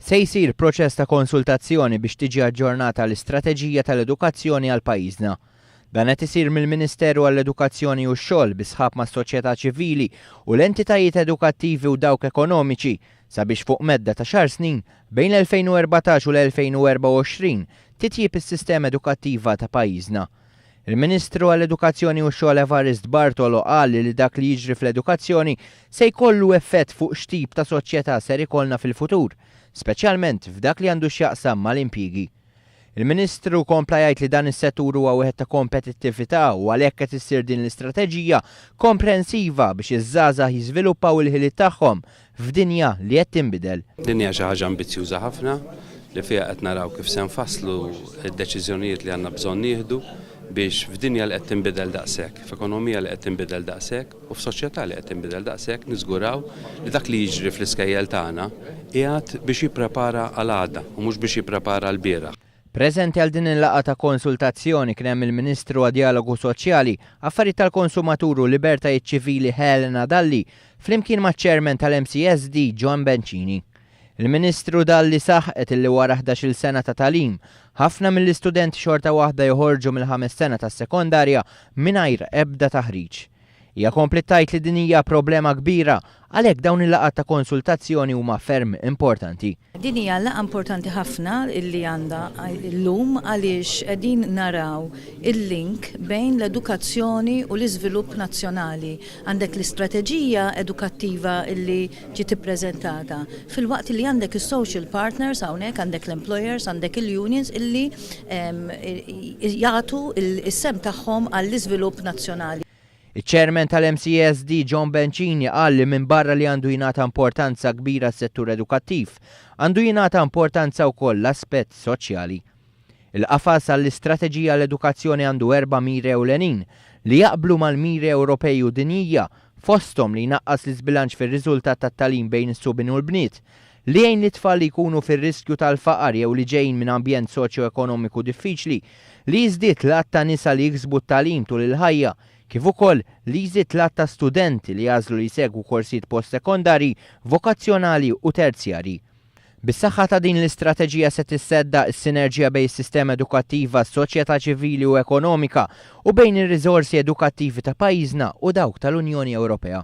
Se jsir proċess ta' konsultazzjoni biex tiġi aġġornata l-istrateġija tal-edukazzjoni għal pajjiżna. Dan qed isir mill-Ministeru għall-Edukazzjoni u x-Xogħol bi sħab mas-soċjetà ċivili u l-entitajiet edukattivi u dawk ekonomiċi sabiex fuq medda ta' xar snin, bejn l-2014 u l-2024, titjieb is-sistema edukattiva ta' pajjiżna. Il-Ministru għall-Edukazzjoni u x-Xogħol Evarist Bartolo qal li dak li jiġri fl-edukazzjoni se jkollu effett fuq x'tip ta' soċjetà ser ikollna fil-futur, speċjalment f'dak li għandu x'jaqsam mal-impjiegi. Il-Ministru kompla jgħid li dan is-settur huwa wieħed ta' kompetittività u għalhekk qed issir din l-istrateġija komprensiva biex iż-żgħażagħ jiżviluppaw il-ħiliet tagħhom f'dinja li qed tinbidel. Din hija xi ħaġa ambizzjuża ħafna li fiha qed naraw kif se nfasslu d-deċiżjonijiet li għandna bżonn nieħdu biex f'dinja li qed tinbidel daqshekk, f'ekonomija li qed tinbidel daqshekk u f'soċjetà li qed tinbidel daqshekk niżguraw li dak li jiġri fl-iskejjel tagħna qiegħed biex jipprepara għal għada u mhux biex jipprepara għall-bieraħ. Preżenti għal din il-laqgħa ta' konsultazzjoni kien hemm il-Ministru għad-Djalogu Soċjali, Affarijiet tal-Konsumatur u Libertajiet Ċivili Helena Dalli flimkien maċ-Chairman tal-MCSD John Bencini. Il-Ministru Dalli saħqet illi wara 11-il sena ta' tagħlim, ħafna mill-istudenti xorta waħda joħorġu mill-ħames sena tas-sekondarja mingħajr ebda taħriġ. Hija kompliet tgħid li din hija problema kbira, għalhekk dawn il-laqgħat ta' konsultazzjoni huma ferm importanti. Din hija laqgħa importanti ħafna li għandha llum għaliex qegħdin naraw il-link bejn l-edukazzjoni u l-iżvilupp nazzjonali. Għandek l-istrateġija edukattiva li ġiet ippreżentata, filwaqt li għandek is-social partners hawnhekk, għandek l-employers, għandek il-unions illi jagħtu s-sehem tagħhom għall-iżvilupp nazzjonali. Iċ-Chairman tal-MCESD John Bencini qal li minbarra li għandu jingħata importanza kbira s-settur edukattiv, għandu jingħata importanza wkoll l-aspett soċjali. Il-qafas għall-istrateġija għall-edukazzjoni għandu erba' miri ewlenin li jaqblu mal-miri Ewropej u dinjija, fosthom li jnaqqas l-iżbilanċ fir-riżultat tat-tagħlim bejn is-subien u l-bniet, li jgħin lit-tfal li jkunu fir-riskju tal-faqar jew li ġejjin minn ambjent soċjo-ekonomiku diffiċli, li jiżdied l-għadd ta' nisa li jiksbu t-tagħlim tul il-ħajja, kif ukoll li jżid l-għadd ta' studenti li jagħżlu li jsegwu korsijiet postsekondarji, vokazzjonali u terzjarji. Bis-saħħa ta' din l-istrateġija se tisseddaq is-sinerġija bejn is-sistema edukattiva, s-soċjetà ċivili u ekonomika u bejn ir-riżorsi edukattivi ta' pajjiżna u dawk tal-Unjoni Ewropea.